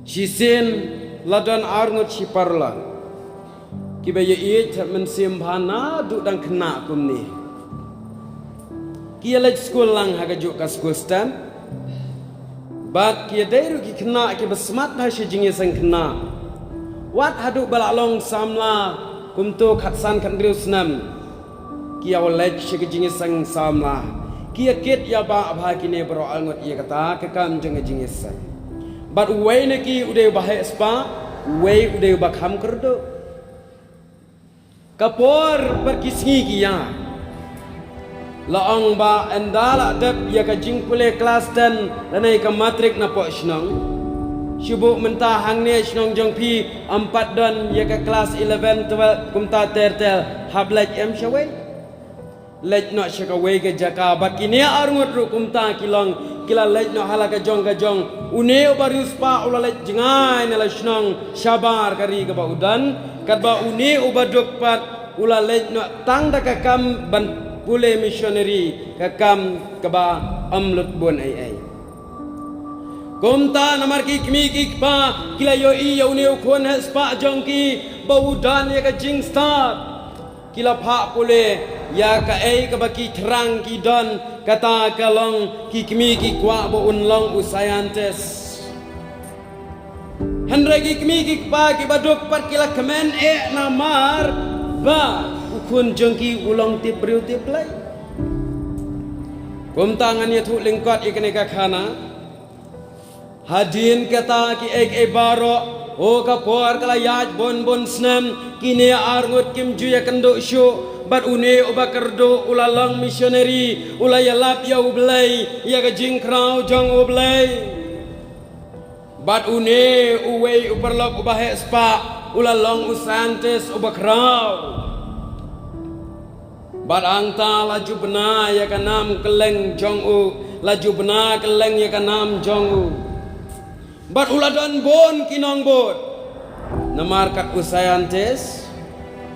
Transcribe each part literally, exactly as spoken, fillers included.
Shisien la don arngut shi paralok kiba ïa ïeit ha mynsiem bha naduh dang khynnah kumne. Ki ïa leit skul lang ha kajuh ka skul stand. Bad ki ïa dei ruh ki khynnah kiba smat bha sha jingïaseng khynnah. Wat haduh ba la long samla kumto khatsan khathynriew snem. Ki ïa leit sha ka jingïaseng samla. Ki ïa kit ïa ba bha kine baroh arngut ïa kata ka kam jong ka jingïaseng. Bad uwei na ki u dei uba heh spah, uwei u dei uba kham kyrduh. Ka por bad ki sngi ki ïa la ong ba ynda la dep ïa ka jingpule klas ten lane ka matrik na poh shnong. Shu buh mynta hangne shnong jong phi ym pat don ïa ka klas eleven, twelve kumta ter ter, hap leit em shawei. Leit noh sha kawei ka jaka bad kine arngut ruh kumta ki long ki la leit noh ha la ka jong ka jong. Une uba riewspah u la leit jngai na la shnong shabar ka ri kaba u don. Katba une uba duk pat u la leit noh tang da ka kam ban pule missionary, ka kam kaba ym lut bun ei ei. Kumta namar ki kmie ki kpa ki la ïohi ïa une u khun heh spah jong ki ba u don ïa ka jingstad. Ki la phah pule ïa kaei kaba ki thrang ki don, kata ka long ki kmie ki kwah ba un long u scientist. Hynrei ki kmie ki kpa kiba duk pat ki la kmen eh namar ba u khun jong ki u long tip briew tip Blei. Kumta ngan ïathuh lyngkot ïa kane ka khana. Hadien kata kiei kiei baroh, ha ka por ka la ïaid bun bun snem, kine arngut kim ju ïakynduh shuh bad une uba kyrduh u la long missionary, u la ïalap ïa U Blei, ïa ka jingkhraw jong U Blei. Bad une uwei u paralok uba heh spah u la long u scientist uba khraw. Bad hangta la ju bna ïa ka nam kylleng jong u, la ju bna kylleng ïa ka nam jong u. Bad u la don bun ki nongbud. Namar kat u scientist,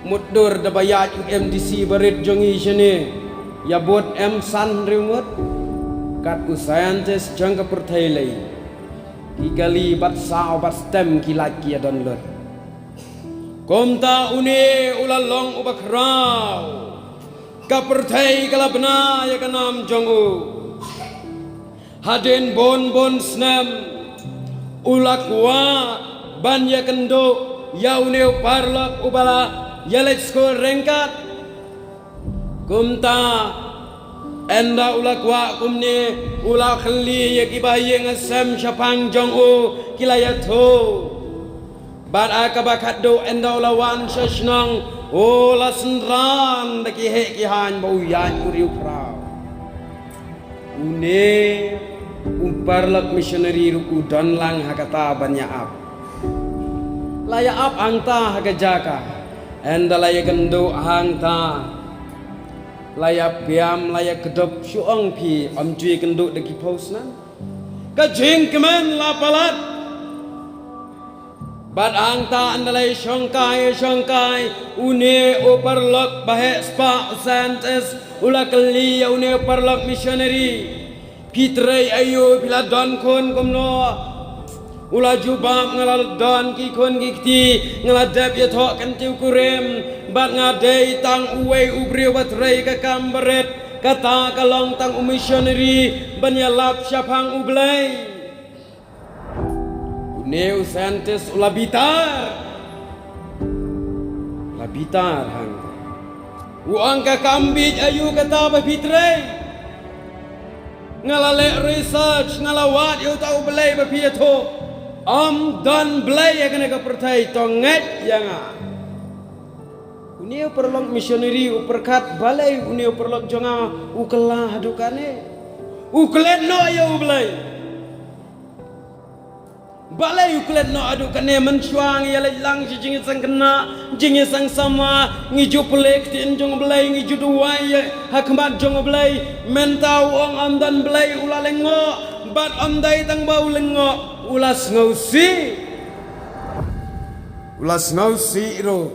mutdur da ba ïaid u M D C barit jong ngi shane, ïa bud em san hynriew ngut. Kat u scientist jong ka pyrthei lei, ki kali bad saw bad stem ki lait ki ïa don lut. Kumta une u la long uba khraw. Ka pyrthei ka la bna ïa ka nam jong u. Hadien bun bun snem u la kwah ban ïakynduh ïa une u paralok uba la ïa leit skul ryngkat. Kumta ynda u la kwah kumne u la kylli ïa kiba ïeng ïa sem shaphang jong u, ki la ïathuh. Bad ha kaba khatduh ynda u la wan sha shnong u la synran da ki heh ki haiñ ba u ïaid u riewphraw. Une u paralok missionary ruh u don lang ha kata ban ïa ap. La ïa ap hangta ha ka jaka. Ynda la ïakynduh hangta, la ïa piam, la ïa kdup, shu ong phi ym ju ïakynduh da ki phew snem. Ka jingkmen la palat. Bad hangta ynda la ïa shongkai, ïa shongkai, une u paralok ba heh spah, u scientist u la kylli ïa une u paralok missionary. Phi trei aïu, phi la don khun kumno? U la jubab, nga la don ki khun ki kti, nga la dep ïathoh kyntiew kurim, bad nga dei tang uwei u briew ba trei ka kam barit, kata ka long tang u missionary ban ïalap shaphang U Blei. Une u scientist u la bitar. La bitar hangta. U ong, ka kam bieit aïu kata ba phi trei? Nga la leh research, nga la wad ïa uta U Blei ba phi ïathuh. Ym don Blei ha kane ka pyrthei, to ngeit ïa nga. Une u paralok missionary u pyrkhat, balei une u paralok jong nga u kylla haduh kane? U klet noh ïa U Blei. Balei u klet noh haduh kane? Mynshuwa ngi ïa leit lang sha jingïaseng khynnah, jingïaseng samla, ngi ju pule ktien jong U Blei, ngi ju duwai ïa ha khmat jong U Blei. Mynta u ong ym don Blei, u la lyngngoh, bad ym dei tang ba u lyngngoh, u la sngewsih. U la sngewsih ruh.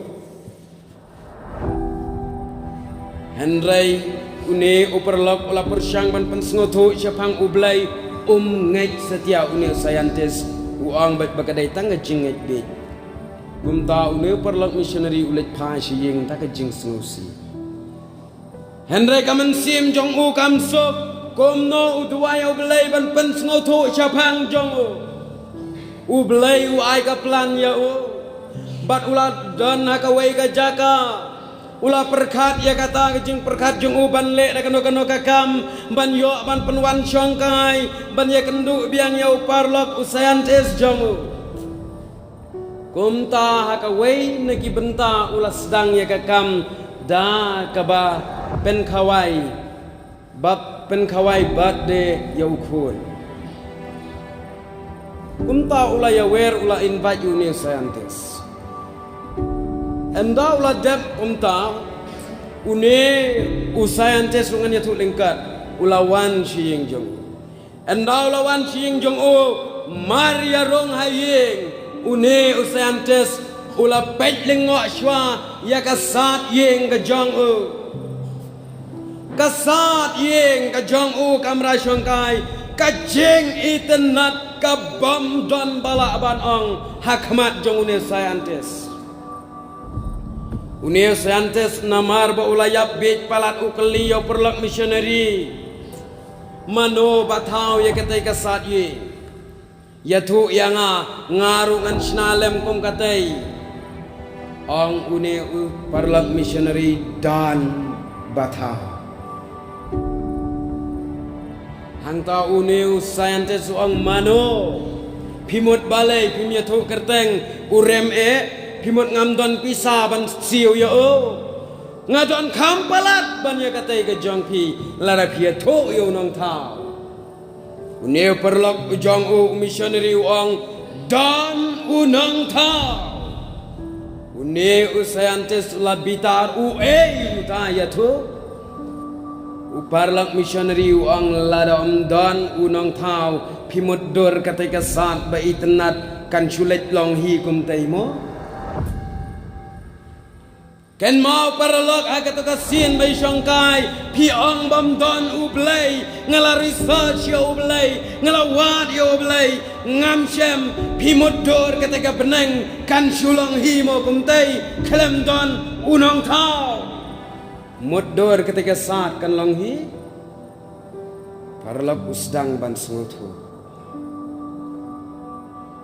Hynrei une u paralok u la pyrshang ban pynsngewthuh shaphang U Blei, um ngeit satia une u scientist U ong bad ba ka dei tang ka jingngeit beit. Kumta une u paralok missionary u leit phai sha ïing da ka jingsngewsih. Hynrei ka mynsiem jong u kam suk, kumno u duwai ïa u Blei ban pynsngewthuh shaphang jong u. U Blei u ai ka plan ïa u. Bad u la don ha kawei ka jaka. U la pyrkhat ïa kata ka jingpyrkhat jong u ban leh da kano kano ka kam, ban ïoh ban pynwan shongkai, ban ïakynduh biang ïa u paralok u scientist jong u. Kumta ha kawei na ki bynta u la sdang ïa ka kam da kaba pynkhawai, ba pynkhawai birthday ïa u khun. Kumta u la ïawer, u la invite ïa une u scientist. Ynda u la dep kumta, une u scientist ruh ngan ïathuh lyngkot, u la wan sha ïing jong u. Ynda u la wan sha ïing jong u, mar ïa rung ha ïing, une u scientist u la peit lyngngoh shuwa ïa ka sad ïing ka jong u. Ka sad ïing ka jong u, kamra shongkai, ka jingitynnad ka bym don ba lah ban ong ha khmat jong une u scientist. Une u scientist namar ba u la ïap bieit palat u kylli ïa u paralok missionary. Mano ba thaw ïa katei ka sad ïing? Ïathuh ïa nga, nga ruh ngan shna lem kum katei. Ong une u paralok missionary, don ba thaw. Hangta une u scientist u ong, mano? Phi mut balei phim ïathuh kyrteng, u rem eh, phi mut ngam don pisa ban siew ïa u? Nga don kham palat ban ïa katei ka jong phi, lada phi ïathuh ïa u nongthaw. Une u paralok u jong u, u missionary u ong, don u nongthaw. Une u scientist u la bitar, uei uta ïathuh? U paralok missionary u ong, lada ym don u nongthaw, phi mutdur katei ka sad ba itynnad kan shu leit long hi kumtei mo? Kynmaw paralok, ha kato ka sien ba i shongkai, phi ong bym don U Blei, nga la research ïa U Blei, nga la wad ïa U Blei, ngam shem, phi mutdur katei ka bneng kan shu long hi mo kumtei, khlem don u nongthaw? Mutdur katei ka sad kan long hi? Paralok u sdang ban sngewthuh.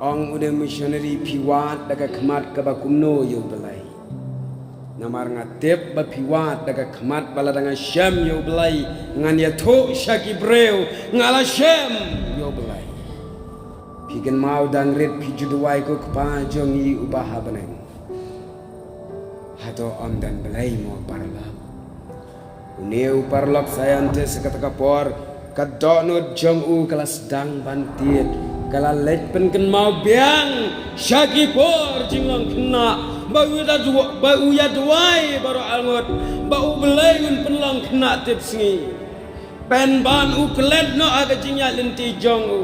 Ong une u missionary, phi wad da ka khmat kaba kumno ïa U Blei? Namar nga tip ba phi wad da ka khmat ba lada nga shem ïa U Blei, ngan ïathuh sha ki briew, nga la shem ïa U Blei. Phi kynmaw dang rit phi ju duwai ko, Kpa jong ngi uba ha bneng. Hato ym don Blei mo paralok? Une u paralok scientist kata ka por, ka dohnud jong u ka la sdang ban tied, ka la leit pynkynmaw biang sha ki por jinglong khynnah, ba u ïa du-, ba u ïa duwai baroh arngut, ba U Blei un pynlong khynnah tipsngi. Pynban u klet noh ha ka jingïaid lynti jong u.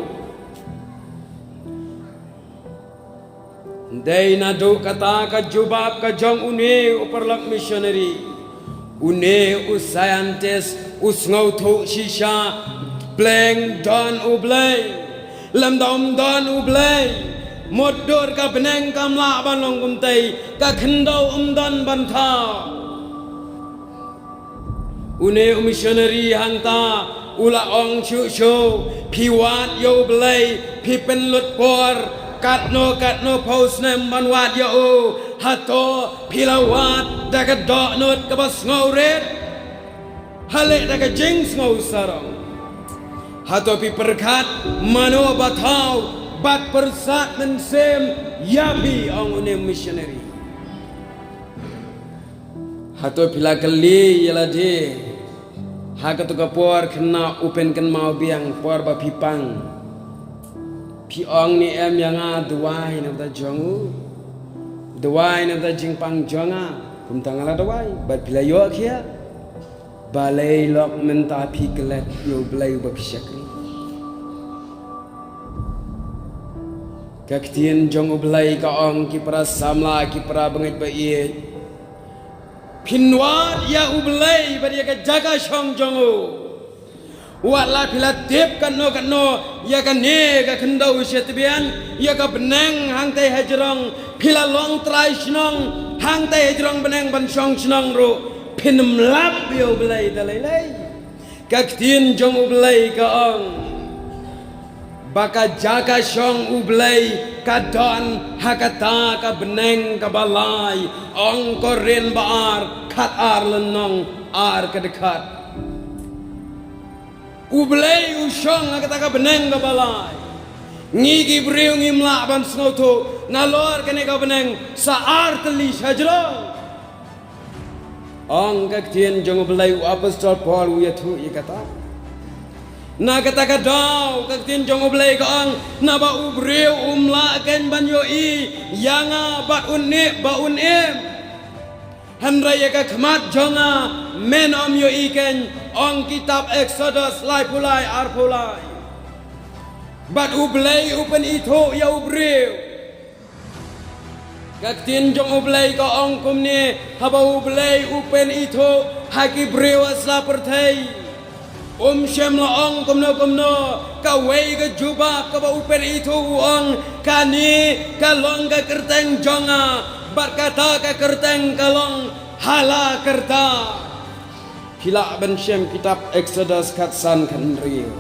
Dei naduh kata ka jubab ka jong une u paralok missionary, une u scientist u sngewthuh shisha, pleng don U Blei. Lymda ym don U Blei, mutdur ka bneng kam lah ban long kumtei, ka khyndew ym don ban thaw. Une u missionary hangta u la ong shuh shuh, phi wad ïa U Blei, phi pynlut por katno katno phew snem ban wad ïa u. Hato phi la wad da ka dohnud kaba sngewrit? Hale da ka jingsngewsarong. Hato phi pyrkhat mano ba thaw bad pyrsad mynsiem ïa phi, ong une u missionary. Hato phi la kylli ïa lade, ha kato ka por khynnah u pynkynmaw biang por ba phi pang? Phi ong ne em ïa nga, duwai na bynta jong u, duwai na bynta jingpang jong nga? Kumta nga la duwai bad phi la ïoh khia. Balei lok mynta phi klet ïa U Blei uba phi shakri? Ka ktien jong U Blei ka ong, ki para samla, ki para bangeit ba ïeit, phin wad ïa U Blei bad ïa ka jaka shong jong u. Wat la phi la tip katno katno ïa kane ka khyndew sha tbian, ïa ka bneng hangtai hajrong, phi la long trai shnong hangtai hajrong bneng ban shong shnong ruh, phin ym lap ïa U Blei da lei lei. Ka ktien jong U Blei ka ong ba ka jaka shong U Blei ka don ha kata ka bneng kaba lai. Ong Korinth ba ar, khat ar lynnong ar ka dkhot. U Blei u shong ha kata ka bneng kaba lai. Ngi ki briew ngim lah ban sngewthuh nalor kane ka bneng sa ar tylli shajrong. Ong ka ktien jong U Blei, u apostol Paul u ïathuh ïa kata. Na kata ka daw ka ktien jong U Blei ka ong, naba u briew um lah kein ban ïohi ïa nga bad un ïeh ba un im. Hynrei ïa ka khmat jong nga men ym ïohi kein, ong kitab Exodus laiphew lai arphew lai. Bad U Blei u pynithuh ïa u briew. Ka ktien jong U Blei ka ong kumne, haba U Blei u pynithuh ha ki briew ha sla pyrthei, um shym la ong kumno kumno. Kawei ka jubab kaba u pynithuh u ong, kane ka long ka kyrteng jong nga, bad kata ka kyrteng ka long ha la ka rta. Phi lah ban shem kitab Exodus khatsan khathynriew.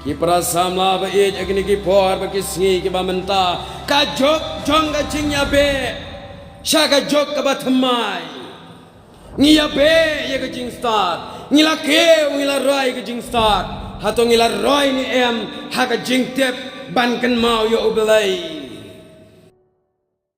Ki para samla ba ïeit, ha kine ki por bad ki sngi kiba mynta, ka juk jong ka jingïabeh sha ka juk kaba thymmai. Ngi ïabeh ïa ka jingstad, ngi la kiew, ngi la roi ka jingstad. Hato ngi la roi ne em ha ka jingtip ban kynmaw ïa U Blei?